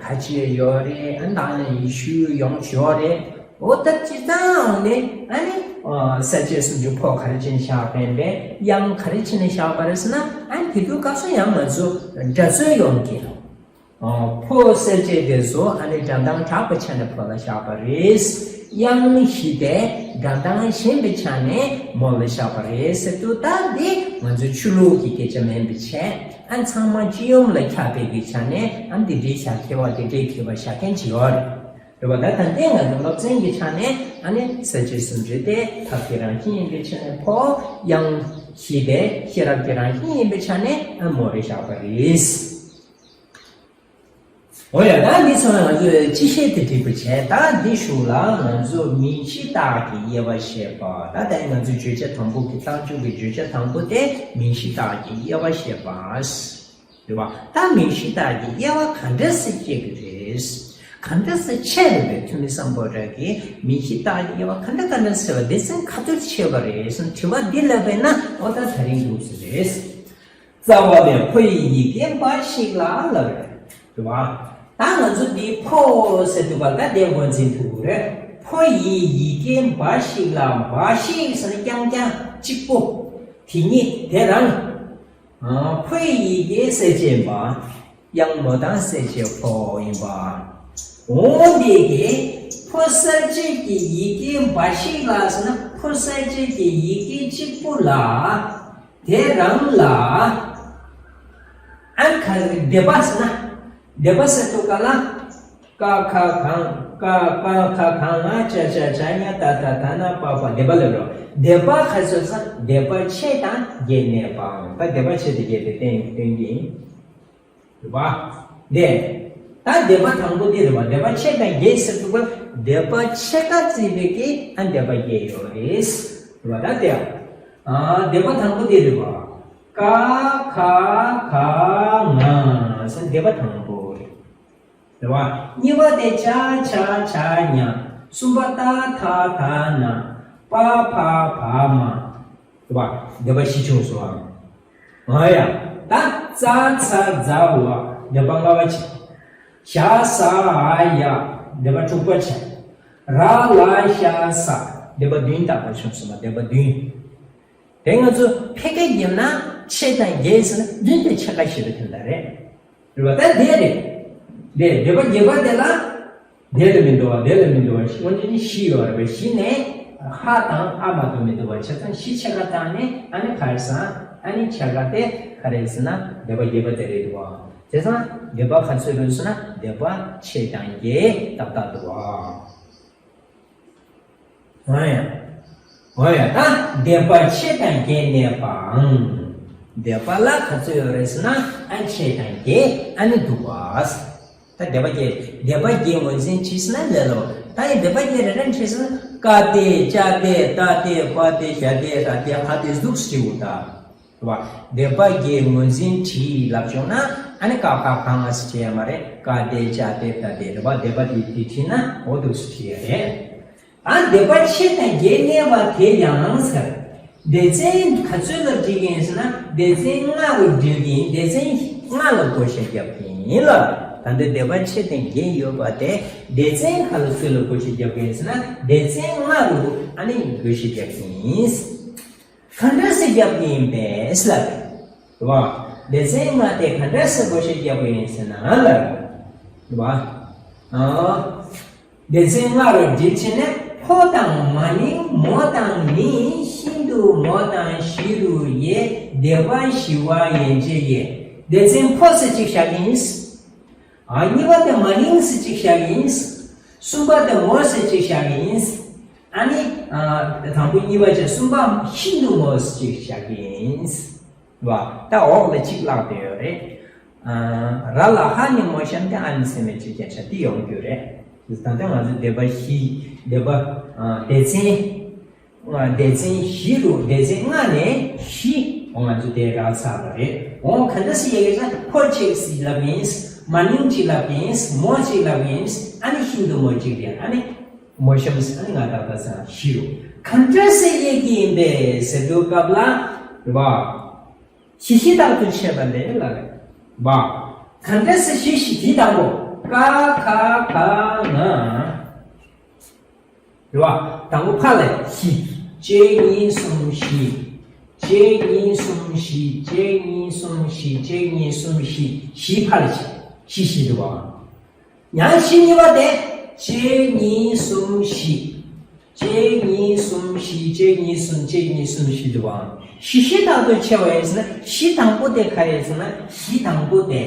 ཁ་ཆེ་ཡོད་རེད། ཨ་ནི་ད་ནི་ཡེ་ཤུ་ཡོངས་ཡོད་རེད། འོ་ད་སྤྱིར་བཏང་ནི་ཨ་ནི་གསལ་བྱེད་སུམ་ཅུ་ཕོ་ག་རེ་བྱས་ནས་བཞག་པ་ཡིན་པས། དབྱངས་ག་རེ་བྱས་ནས་བཞག་པ་རེད་ཟེར་ན། ཨ་ནི་དེ་དུས་སྐབས་སུ་ཡང་ང་ཚོ་སྒྲ་རྩོལ་ཡོང་གི་རེད། ཕོ་གསལ་བྱེད་དེ་ཚོ་ཨ་ནི་སྒྲ་གདངས་དྲག་པའི་ཆ་ནས་ཕོ་ལ་བཞག་པ་རེད། དབྱངས་བཞི་དེ་སྒྲ་གདངས་ཞན་པའི་ཆ་ནས་མོ་ལ་བཞག་པ་རེད་ཟེར་དུས། ད་འདི་ང་ཚོའི་ཆོས་ལུགས་ཀྱི་སྐད་ཆ་མིན་པའི་ཆ། ཨ་ཚང་མ་སྤྱི་ཡོངས་ལ་ཁྱབ་པའི་གི་ཆ་ནས་ཨ་འདི་འདྲའི་བཞག་མཁས་པ་འདི་འདྲའི་མཁས་པ་བཞག་མཁན་ཅིག་ཡོད་རེད། རེད་བ། ད་ད་ལྟའི་ང་ཚོ་སློབ་ཚན་གྱི་ཆ་ནས་ཨ་ནི་གསལ་བྱེད་གསུམ་བརྗོད་དེ་ཐབས་ཀྱི་རང་བཞིན་ཡིན་པའི་ཆ་ནས་ཕོ། དབྱངས་ཤེས་པའི་ཤེས་རབ་ཀྱི་རང་བཞིན་ཡིན་པའི་ཆ་ནས་ཨ་མོ་རེད་བཞག་པ་རེད། འོ་ཡ། ད་འདི་ཚོ་ང་ཚོས་སྤྱི་བཤད་དེ་འགྲིག་པ་བྱས། ད་འདི་གཞུག་ལ་ང་ཚོ་མིང་གཞི་རྟགས་ཀྱི་དབྱེ་བ་བཤད་པ། ད་ལྟ་ང་ཚོའི་བརྗོད་བྱ་དང་པོ་གི་རྟགས་འཇུག་གི་བརྗོད་བྱ་དང་པོ་དེ་མིང་གཞི་རྟགས་ཀྱི་དབྱེ་བ་བཤད་པ། རེད་བ། ད་མིང་གཞི་རྟགས་ཀྱི་དབྱེ་བ་ག་འདྲ་སེ་ཕྱེ་གི་རེད། ག་འདྲ་སེ་ཕྱེ་རེད་པས། ཐོན་མི་སམ་བྷོ་ཊ་གིས་མིང་གཞི་རྟགས་ཀྱི་དབྱེ་བ་ག་འདྲ་ག་འདྲ་ཟེར་བ། སྡེ་ཚན་ག་ཚོད་ཕྱེ་བ་རེད་ཟེར་དྲི་བ་འདི་ལབ་པས་ན། འོ་ད་དེ་རིང་འདུག་ཟེར་རེད། རྩ་བ་ལས་ཕོ་ཡི་ཡི་གེ་འབའ་ཞིག་ལ་ལབ་རེད། རེད་བ། ད་ང་ཚོ་འདི་ཕོ་ཟེར་དུས་ག་ལ་ད་དེ་མགོ་འཛིན་ཐུབ་ཀྱི་རེད། ཕོ་ཡི་ཡི་གེ་འབའ་ཞིག་ལ། འབའ་ཞིག་ཟེར་ན་རྐྱང་རྐྱང་གཅིག་པོ། དེ་ཉིད་དེ་རང་། ཨ། ཕོ་ཡི་ཡི་གེ་གསལ་བྱེད་འབའ། དབྱངས་མོ་དང་གསལ་བྱེད་ཕོ་ཡིན་པ། འོ་དེ་གི་ཕོ་གསལ་བྱེད་ཀྱི་ཡི་གེ་འབའ་ཞིག་ལ་ཟེར་ན། ཕོ་གསལ་བྱེད་ཀྱི་ཡི་གེ་གཅིག་པུ་ལ། དེ་རང་ལ། ཨ་ཁ་སྡེ་པ་ཟེར་ན། སྡེ་པ་ཟེར་དུས་ག་ལ། ཀ་ཁ་གང་། ཀ་ཀ་ཁ་གང་། ང་ཅ་ཆ་ཇ་ཉ་ཏ་ཏ་ད་ན་པ་པ། སྡེ་པ་ལབ་རོ། སྡེ་པ་ག་ཚོད་ཟེར་ན་སྡེ་པ་ཕྱེད་དང་བརྒྱད་གནས་པའང་། ད་སྡེ་པ་ཕྱེད་དང་བརྒྱད་དེ་བསྟན་བསྟན་གྱི་ཡིན། རེད་བ། འདི། ད་སྡེ་པ་དང་པོ་འདི་རེད་བ། སྡེ་པ་ཕྱེད་དང་བརྒྱད་ཟེར་དུས་ག་སྡེ་པ་ཕྱེད་ཀ་བརྩིས་པའི་གི་ཨ་སྡེ་པ་བརྒྱད་ཡོད་རེད། རེད་བ། ད་དེ། ཨ། སྡེ་པ་དང་པོ་འདི་རེད་བ། ཀ་ཁ་ག་ང་ཟེར་སྡེ་པ་དང་པོ་རེད། རེད་བ། གཉིས་པ་དེ་ཅ་ཆ་ཇ་ཉ། གསུམ་པ་ཏ་ཐ་ད་ན། པ་ཕ་བ་མ། རེད་བ། སྡེ་པ་བཞི་བྱུང་སོང་ཨ། ཨ་ཡ། ད་ཙ་ཚ་ཛ་ཝ། སྡེ་པ་ལྔ་པ་བྱས། ཞ་ས་འ་ཡ། སྡེ་པ་དྲུག་པ་བྱས། ར་ལ་ཤ་ས། སྡེ་པ་བདུན་བཏགས་པ་བྱུང་སོང་བ། སྡེ་པ་བདུན། དེ་ང་ཚོ་ཕལ་སྐད་བརྒྱབ་ན་ཕྱེད་དང་བརྒྱད་ཟེར་ན་བདུན་དེ་ཕྱེད་ཀ་བཞི་རེད། དེ་འདྲ་རེད། རེད་བ། ད་དེ་རེད། དེ་སྡེ་པ་བརྒྱད་པ་དེ་ལ། དེ་ལ་མི་འདུག་བ། དེ་ལ་མི་འདུག་བ། དངོས་གནས་ནི་བཞི་ཡོད་རེད་པས། བཞི་ནས་ཧ་དང་ཨ་མ་གཏོགས་མི་འདུག་བ། བྱས་ཙང་བཞི་ཕྱེད་ཀ་བཏང་ནས་ཨ་ནི་ག་རེ་ཟེར། ཨ་ནི་ཕྱེད་ཀ་དེ་ག་རེ་ཟེར་ན་སྡེ་པ་བརྒྱད་པ་དེ་རེད་འདུག་བ། བྱས་ཙང་སྡེ་པ་ག་ཚོད་རེད་ཟེར་ན་སྡེ་པ་ཕྱེད་དང་བརྒྱད་ཏག་ཏག་འདུག་བ། འོ་ཡ། འོ་ཡ། ད་སྡེ་པ་ཕྱེད་དང་བརྒྱད་གནས་པའང་། སྡེ་པ་ལ་ག་ཚོད་ཡོད་རེད་ཟེར་ན་ཨ་ཕྱེད་དང་བརྒྱད་ཨ་ནི་འདུག་བ། ད་སྡེ་པ་བརྒྱད། སྡེ་པ་བརྒྱད་ངོས་འཛིན་བྱས་ཟེར་ན་ལས་སླ་བོ། ད་ཡི་སྡེ་པ་བརྒྱད་རེ་རེ་བྱས་ཟེར་ན་ཀ་སྡེ་ཅ་སྡེ་ཏ་སྡེ་པ་སྡེ་ཞ་སྡེ་ད་སྡེ་ཧ་སྡེ་ཟུག་སི་འདུག་ད། རེད་བ། སྡེ་པ་བརྒྱད་ངོས་འཛིན་བྲིས་ལབ་བྱུང་ན་ཨ་ནི་ཀ་ཁ་ག་ང་ཟེར་བྱས་ཡ་མ་རེད། ཀ་སྡེ་ཅ་སྡེ་ཏ་སྡེ་རེད་བ། སྡེ་པ་དེ་དེ་བྲིས་ན་འོ་འདུག་སེ་བྲིས་ཡ་རེད། ཨ་སྡེ་པ་ཕྱེད་དང་བརྒྱད་གནས་པ་དེ་ཡང་ཟེར། སྡེ་ཚན་ག་ཚོད་ལ་བྲིས་ཀྱི་ཡིན་ཟེར་ན་སྡེ་ཚན་ལྔ་རུ་བྲིས་ཀྱི་ཡིན། སྡེ་ཚན་ལྔ་ལ་བགོ་བཤའ་རྒྱབ་ཀྱི་ཡིན་ལ། ད་ལྟ་སྡེ་པ་ཕྱེད་དང་བརྒྱད་ཡོད་པ་དེ་སྡེ་ཚན་ག་ལ་ཚོད་ལ་བགོ་བཤའ་རྒྱབ་ཀྱི་ཡིན་ཟེར་ན་སྡེ་ཚན་ལྔ་རུ་ཨ་ནི་བགོ་བཤའ་རྒྱབ་ཀྱི་ཡིན། ག་འདྲ་སེ་རྒྱབ་ཀྱི་ཡིན་པས་ལབ་རེད་བ། སྡེ་ཚན་ལྔ་དེ་ག་འདྲ་སེ་བགོ་བཤའ་རྒྱབ་ཀྱི་ཡིན་ཟེར་ན་ལབ་རེད་བ། ཨ། སྡེ་ཚན་ལྔ་རུ་སྒྲིལ་བྱས་ནས་ཕོ་དང་མ་ནིང་མོ་དང་ནི་ཤིན་ཏུ་མོ་དང་ཞི་རུ་ཡེ་སྡེ་པ་ཞི་བ་ཡན་ཆད་ཡེ། སྡེ་ཚན་ཕོ་ཟེར་གཅིག་བཞག་གི་ཡིན། ཨ། གཉིས་པ་དེ་མ་ནིང་ཟེར་གཅིག་བཞག་གི་ཡིན། གསུམ་པ་དེ་མོ་ཟེར་གཅིག་བཞག་གི་ཡིན། ཨ་ནི། ཨ། དང་པོ་གཉིས་པ་བྱས། གསུམ་པ་ཤིན་ཏུ་མོ་ཟེར་གཅིག་བཞག་གི་ཡིན། བ། ད་འོག་ལ་གཅིག་བཀླགས་བསྡད་ཡོད་རེད། ཨ། ར་ལ་ཧ་ནི་མོ་གཤམ་སྟེ་ཨ་ནི་སེ་མེ་གཅིག་རྒྱན་ཆ་འདི་ཡོང་རྒྱུ་རེད། ད་ལྟ་ང་ཚོ་སྡེ་པ་བཞི། སྡེ་པ། ཨ། སྡེ་ཚན། སྡེ་ཚན་བཞི་རུ་སྡེ་ཚན་ལྔ་ནས་བཞི་འོ་ང་ཚོ་དེ་རག་ཚར་བ་རེད། འོ་ག་འདྲ་སེ་ཡོད་ཀྱི་ཟེར་ན་ཕོ་གཅིག་ལབ་ཡིན། མ་ནིང་གཅིག་ལབ་ཡིན། མོ་གཅིག་ལབ་ཡིན། ཨ་ནི་ཤིན་ཏུ་མོ་གཅིག་རེད། ཨ་ནི་མོ་གཤམ་ཨ་ནི་ང་ད་ལྟ་ཚང་བཞི་རུ་ག་འདྲ་སེ་ཡོད་ཀྱི་ཡིན་པས་ཟེར་དུས་སྐབས་ལ་རེད་བ། བཞི་བཞི་དག་ཏུ་ཕྱེ་བ་ལས་ལ་རེད་བ། ག་འདྲ་སེ་བཞི་བཞི་དེ་དང་པོ་ཀ་ཁ་ག་ང་། རེད་བ། དང་པོ་ཕ་ལ་བཞི། གཅིག་གཉིས་གསུམ་བཞི། གཅིག་གཉིས་གསུམ་བཞི། གཅིག་གཉིས་གསུམ་བཞི། གཅིག་གཉིས་གསུམ་བཞི། བཞི་ཕ་ལ་བྱས། བཞི་བཞི་འདུག་བ། ཡང་བཞི་གཉིས་པ་དེ། གཅིག་གཉིས་གསུམ་བཞི། གཅིག་གཉིས་གསུམ་བཞི། གཅིག་གཉིས་གསུམ། གཅིག་གཉིས་གསུམ་བཞི་འདུག་བ། བཞི་བཞི་དག་ཏུ་ཕྱེ་བ་ཡིན་ཟེར་ན་བཞི་དང་པོ་དེ་ག་རེ་ཟེར་ན་བཞི་དང་པོ་དེ།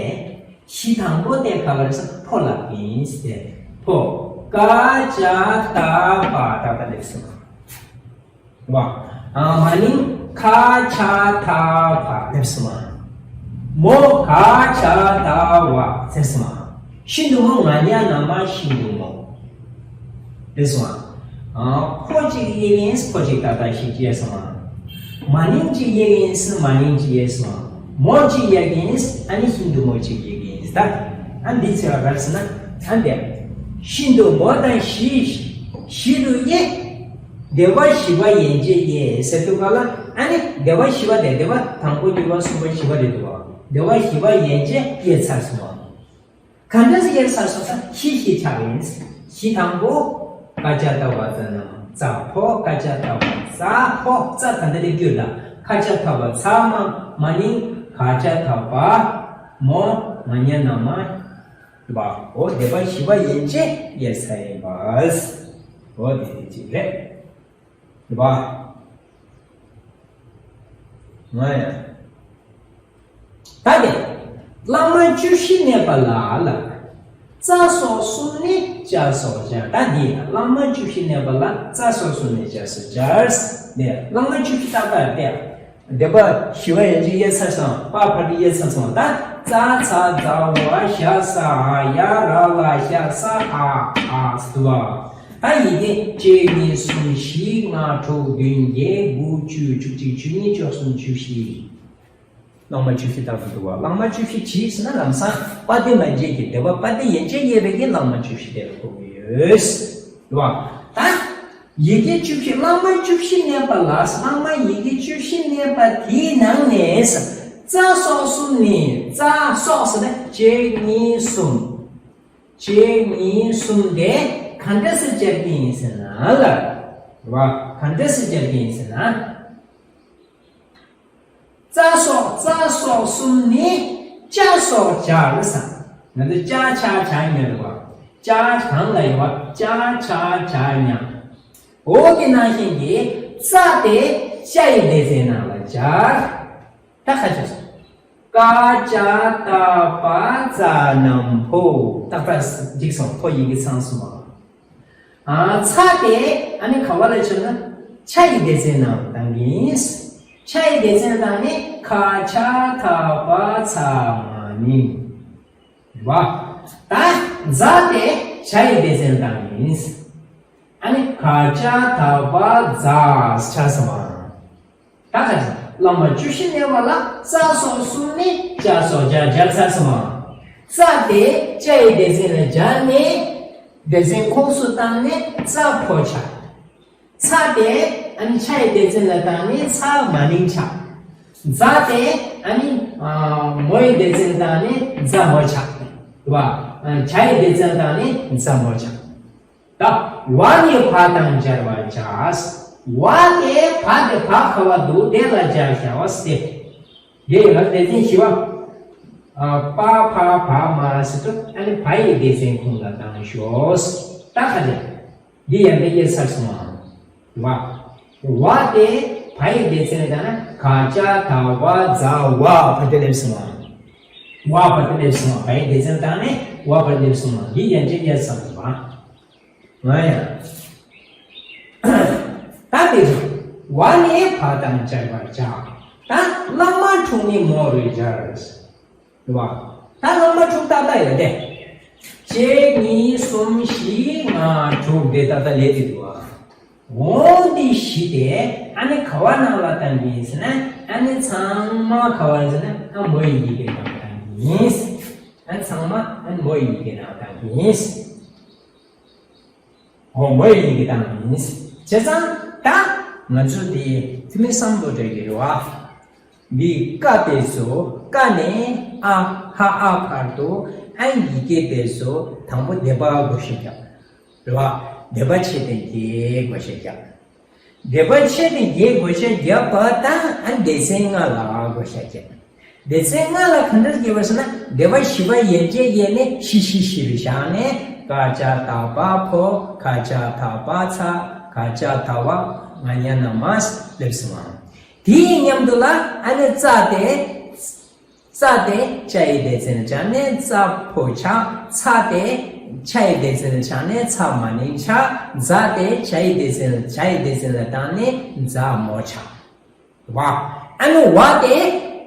བཞི་དང་པོ་དེ་ག་རེ་ཟེར་ཕོ་ལབ་ཡིན་ཟེར། ཕོ། ཀ་ཅ་ཏ་བ་ད་ལྟ་སླེབས་སོང་། བ། ཨ། མ་ནིང་ཁ་ཆ་ཐ་བ་སླེབས་སོང་། མོ་ཁ་ཆ་ཐ་བ་སླེབས་སོང་། ཤིན་ཏུ་མོ། ང་ཉ་ན་མ་ཤིན་ཏུ་མོ། སླེབས་སོང་། ཨ། ཕོ་གཅིག་ཡོད་ཡིན། ཕོ་གཅིག་ད་ལྟ་ཞིག་སྐྱེས་སོང་། མ་ནིང་གཅིག་ཡོད་ཡིན། མ་ནིང་གཅིག་ཡོད་སོང་། མོ་གཅིག་ཡོད་ཡིན། ཨ་ནི་ཤིན་ཏུ་མོ་གཅིག་ཡོད་ཡིན། ད་ཨ་འདི་ཚེ་བ་གར་སོང་ན་ཨ་འདི་ཤིན་ཏུ་མོ་དང་ཞི་ཞི་རུ་ཡེ། སྡེ་པ་བཞི་པ་ཡན་ཆད་ཡེ་ཟེར་དུས་ག་ལ། ཨ་ནི་སྡེ་པ་བཞི་པ་དེ་སྡེ་པ་དང་པོ་གཉིས་པ་གསུམ་པ་བཞི་པ་རེད་འདུག་བ། སྡེ་པ་བཞི་པ་ཡན་ཆད་ཡེ་ཚར་སོང་བ། ག་འདྲ་ཞིག་ཡེ་ཚར་སོང་ཟེར་ན་ཞི་ཞི་ཆགས་ཡིན། ཞི་དང་པོ་ཀ་ཅ་ཏ་བ་ཛ་ན་མ་ཙ་ཕོ། ཀ་ཅ་ཏ་བ་ཙ་ཕོ། ཙ་ད་འདི་ལས་བསྐྱུར་ད། ཁ་ཅ་ཐ་བ་ཚ་མ་མ་ནིང་ཁ་ཅ་ཐ་བ་མོ་ང་ཉ་ན་མ། བ། འོ་སྡེ་པ་བཞི་པ་ཡན་ཆད་ཡེ་ཚར་ཡིན་པ། འོ་དེ་དེ་གཅིག་རེད། བ། ང་ཡ། ད་དེ། ལྷག་མ་བཅུ་བཞི་གནས་པ་ལ་ལ། ཙ་སོགས་གསུམ་ནས་ཅ་སོགས་སྦྱར། ད་འདི་ལྷག་མ་བཅུ་བཞི་གནས་པ་ལ་ཙ་སོགས་གསུམ་ནས་ཅ་སོགས་སྦྱར། ནས་ལྷག་མ་བཅུ་བཞི་ཏག་ཏག་སྟེ། སྡེ་པ་བཞི་པ་ཡན་ཆད་ཡེ་ཚར་སོང་། པ་ཕ་དེ་ཡེ་ཚར་སོང་། ད་ཙ་ཚ་ཛ་ཝ་ཞ་ས་འ་ཡ་ར་ལ་ཤ་ས་འ་འ་སུ་བ། ད་ཡི་གེ་གཅིག་གཉིས་གསུམ་བཞི་ལྔ་དྲུག་བདུན་བརྒྱད་དགུ་བཅུ་བཅུ་གཅིག་བཅུ་གཉིས་བཅུ་གསུམ་བཅུ་བཞི། ལྷག་མ་བཅུ་བཞི་ཏག་ཏག་འདུག་བ། ལྷག་མ་བཅུ་བཞི་བྲིས་ཟེར་ན་ལམ་སང་པ་སྡེ་མན་ཆད་ཀྱི་སྡེ་པ་པ་སྡེ་ཡན་ཆད་ཡོད་པའི་གི་ལྷག་མ་བཅུ་བཞི་དེ་ལ་གོ་གི་ཡོད། རེད་བ། ད་ཡི་གེ་བཅུ་བཞི། ལྷག་མ་བཅུ་བཞི་གནས་པ་ལ། ལྷག་མ་ཡི་གེ་བཅུ་བཞི་གནས་པ་དེའི་ནང་ནས་ཙ་སོགས་གསུམ་ནི། ཙ་སོགས་ཟེར་ན་གཅིག་གཉིས་གསུམ། གཅིག་གཉིས་གསུམ་དེ་ག་འདྲ་སེ་སྦྱར་གྱི་ཡིན་ཟེར་ན་ལ། རེད་བ། ག་འདྲ་སེ་སྦྱར་གྱི་ཡིན་ཟེར་ན། ཙ་སོགས། ཙ་སོགས་གསུམ་ནི་ཅ་སོགས་སྦྱར་ས། ང་ཚོ་ཅ་ཆ་ཇ་ཉ་རེད་བ། ཅ་གང་ལ་ཡོད་བ། ཅ་ཆ་ཇ་ཉ། འོ་དེ་ནང་བཞིན་གྱི་ཙ་དེ་ཅ་ཡི་སྡེ་ཚན་ནང་ལ་སྦྱར། ད་ཁ་ཅིག་སོང་། ཀ་ཅ་ཏ་པ་ཛ་ན་མ་ཕོ། ཏག་ཏག་འགྲིག་སོང་། ཕོ་ཡི་གེ་ཚང་སོང་བ། ཨ། ཚ་དེ་ཨ་ནི་ག་བ་ལ་བྱུང་ན་ཆ་ཡི་སྡེ་ཚན་ནང་བཏང་གི་ཡིན། ཆ་ཡི་སྡེ་ཚན་བཏང་ནས་ཁ་ཆ་ཐ་པ་ཚ་མ་ནིང་། རེད་བ། ད་ཛ་དེ་ཇ་ཡི་སྡེ་ཚན་བཏང་གི་ཡིན། ཨ་ནི་ཁ་ཆ་ཐ་པ་ཛ་ཆགས་སོང་བ། ད་ག་ཚོད། ལྷག་མ་བཅུ་བཞི་གནས་པ་ལ་ཙ་སོགས་གསུམ་ནས་ཅ་སོགས་སྦྱར། སྦྱར་ཚར་སོང་བ། ཙ་དེ་ཅ་ཡི་སྡེ་ཚན་ལ་སྦྱར་ནས་སྡེ་ཚན་ཁོངས་སུ་བཏང་ནས་ཙ་ཕོ་ཆགས། ཚ་དེ་ཨ་ནི་ཆ་ཡི་སྡེ་ཚན་ལ་བཏང་ནས་ཚ་མ་ནིང་ཆགས། ཛ་དེ་ཨ་ནི་ཨ་མོ་ཡི་སྡེ་ཚན་བཏང་ནས་ཛ་མོ་ཆགས། རེད་བ། ཨ་ཇ་ཡི་སྡེ་ཚན་བཏང་ནས་ཛ་མོ་ཆགས། ད་བ་ནི་བ་དང་སྦྱར་བར་བྱ། བ་དེ་བ་དེ་བ་ག་བ་འདུག་དེ་ལ་སྦྱར་བྱ་བ་སྟེ། དེ་ཡང་སྡེ་ཚན་བཞི་པ། ཨ། པ་ཕ་བ་མ་ཟེར་དུས་ཨ་ནི་བ་ཡི་སྡེ་ཚན་ཁོངས་ལ་བཏང་ཞོག། ད་ག་དེ། འདི་ཡང་དེ་ཡེ་ཚར་སོང་བ། བ། བ་དེ་བ་ཡི་སྡེ་ཚན་ལ་བཏང་ན་ཁ་ཆ་ཐ་པ་ཛ་ཝ་བ་དེ་སླེབས་སོང་བ། བ་བ་དེ་སླེབས་སོང་བ། བ་ཡི་སྡེ་ཚན་ལ་བཏང་ནས་བ་བ་དེ་སླེབས་སོང་བ། འདི་ཡང་དེ་ཡེ་ཚར་སོང་བ། ང་ཡང་། ད་དེ་རེད། བ་ནི་བ་དང་སྦྱར་བར་བྱ། ད་ལྷག་མ་དྲུག་ནི་མོ་རུ་སྦྱར། རེད་བ། ད་ལྷག་མ་དྲུག་ཏག་ཏག་ཡོད་དེ། གཅིག་གཉིས་གསུམ་བཞི་ལྔ་དྲུག་དེ་ཏག་ཏག་ལས་དེ་འདུག་བ། འོ་འདི་བཞི་དེ་ཨ་ནི་ག་བ་ནང་ལ་བཏང་གི་ཡིན་ཟེར་ན། ཨ་ནི་ཚང་མ་ག་བ་ཡིན་ཟེར་ན། ཨ་མོ་ཡི་ཡི་གེ་ནང་བཏང་གི་ཡིན། ཨ་ཚང་མ་ཨ་མོ་ཡི་ཡི་གེ་ནང་བཏང་གི་ཡིན། འོ་མོ་ཡི་ཡི་གེ་བཏང་གི་ཡིན། བྱས་ཙང་ད་ང་ཚོ་འདི་ཐུ་མི་སམ་བྷོ་ཊ་གི་རེད་བ། འདི་ཀ་དེ་ཚོ་ཀ་ནས་ཨ་ཧ་ཨ་བར་དུ་ཨ་ཡི་གེ་དེ་ཚོ་དང་པོ་སྡེ་པ་བགོ་བཤའ་རྒྱག་རེད་བ། སྡེ་པ་ཕྱེད་དེ་བརྒྱད་བགོ་བཤའ་རྒྱག་སྡེ་པ་ཕྱེད་དེ་བརྒྱད་བགོ་བཤའ་རྒྱག་པ་དང་ཨ་སྡེ་ཚན་ལྔ་ལ་བགོ་བཤའ་རྒྱག་སྡེ་ཚན་ལྔ་ལ་ག་འདྲ་ཡོད་པ་ཟེར་ན། སྡེ་པ་བཞི་པ་ཡན་ཆད་ཡས་ནས་ཤི་ཤི་ཤི་རུ་བཞག་ནས་ཀ་ཅ་ཏ་པ་ཕོ། ཁ་ཆ་ཐ་པ་ཚ། ག་ཅ་ཐ་བ་ང་ཉ་ན་མ་སླེབས་སོང་བ། དེའི་མཉམ་དུ་ལ་ཨ་ནི་ཙ་དེ། ཙ་དེ་ཅ་ཡི་སྡེ་ཚན་སྦྱར་ནས་ཙ་ཕོ་ཆགས། ཚ་དེ་ ཆ་ཡི་སྡེ་ཚན་ལ་ཆགས་ནས་ཚ་མ་ནིང་ཆགས། ཛ་དེ་ཇ་ཡི་སྡེ་ཚན་ལ་ཇ་ཡི་སྡེ་ཚན་ལ་བཏང་ནས་ཛ་མོ་ཆགས། བ། ཨ་ནི་བ་དེ་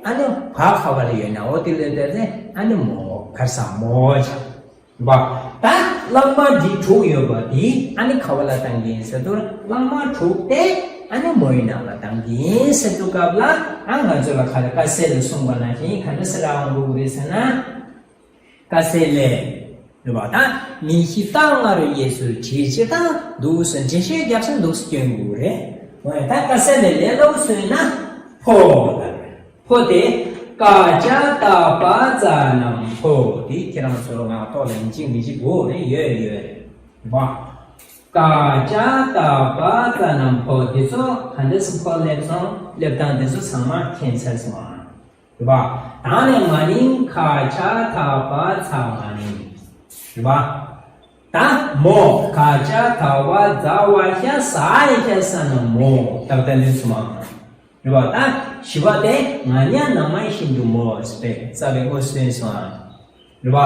ཨ་ནི་བ་ག་བ་ལ་ཡོད་ན་འོ་དེ་ལ་བལྟས་ཚེ་ཨ་ནི་མོ་ག་ས་མོ་ཆགས། བ། ད་ལྷག་མ་འདི་དྲུག་ཡོད་པ་དེ་ཨ་ནི་ག་བ་ལ་བཏང་གི་ཡིན་ཟེར་དུས་ལྷག་མ་དྲུག་དེ་ཨ་ནི་མོ་ཡི་ནང་ལ་བཏང་གི་ཡིན་ཟེར་དུས་སྐབས་ལ་ཨ་ང་ཚོ་ལ་ཁ་ལ་ཀ་སེ་ལ་གསུངས་པ་ནང་བཞིན་ག་འདྲ་ཟེར་ར་འོང་དགོས་རེད་ཟེར་ན། ཀ་སེ་ལེ། རེད་པ། ད་མིང་གཞི་རྟགས་ལྔ་རུ་དབྱེ་ཚུལ་བྲིས་ཅི་དང་འདུག་སེ་འགྲེལ་བཤད་རྒྱབ་ས་འདུག་སེ་སྐྱོན་དགོས་རེད། འོ་ཡ་ད་ཀ་སེ་ལེ་ལེ་ལོག་སོང་ན་ཕོ་ལ་རེད། ཕོ་དེ་ཀ་ཅ་ཏ་པ་ཙ་རྣམས་ཕོ་དེ་ཁྱེད་རང་ཚོ་ང་ཐོག་ལ་ཡིན་གཅིག་མིན་གཅིག་དགོས་རེད་ཡོད་ཡོད་རེད། རེད་པ། ཀ་ཅ་ཏ་པ་ཙ་རྣམས་ཕོ་དེ་ཚོ་ག་འདྲ་སེ་ཕོ་སླེབས་སོང་སླེབས་སྟངས་དེ་ཚོ་ཚང་མ་མཁྱེན་ཚར་སོང་ཨ། རེད་པ། ད་ནས་མ་ནིང་ཁ་ཆ་ཐ་པ་ཚ་མ་ནིང་། རེད་པ། ད་མོ་ཁ་ཆ་ཐ་བ་ཛ་བ་ཤ་ས་ཡ་ཤ་ས་ན་མོ་ཏག་ཏག་འདི་ཚོ་མ། རེད་པ། ད་བཞི་པ་དེ་ང་ཉ་ན་མ་ཤིན་ཏུ་མོ་སྤེ་རྩ་བའི་ངོ་སྤེ་སོང་ཨ། རེད་པ།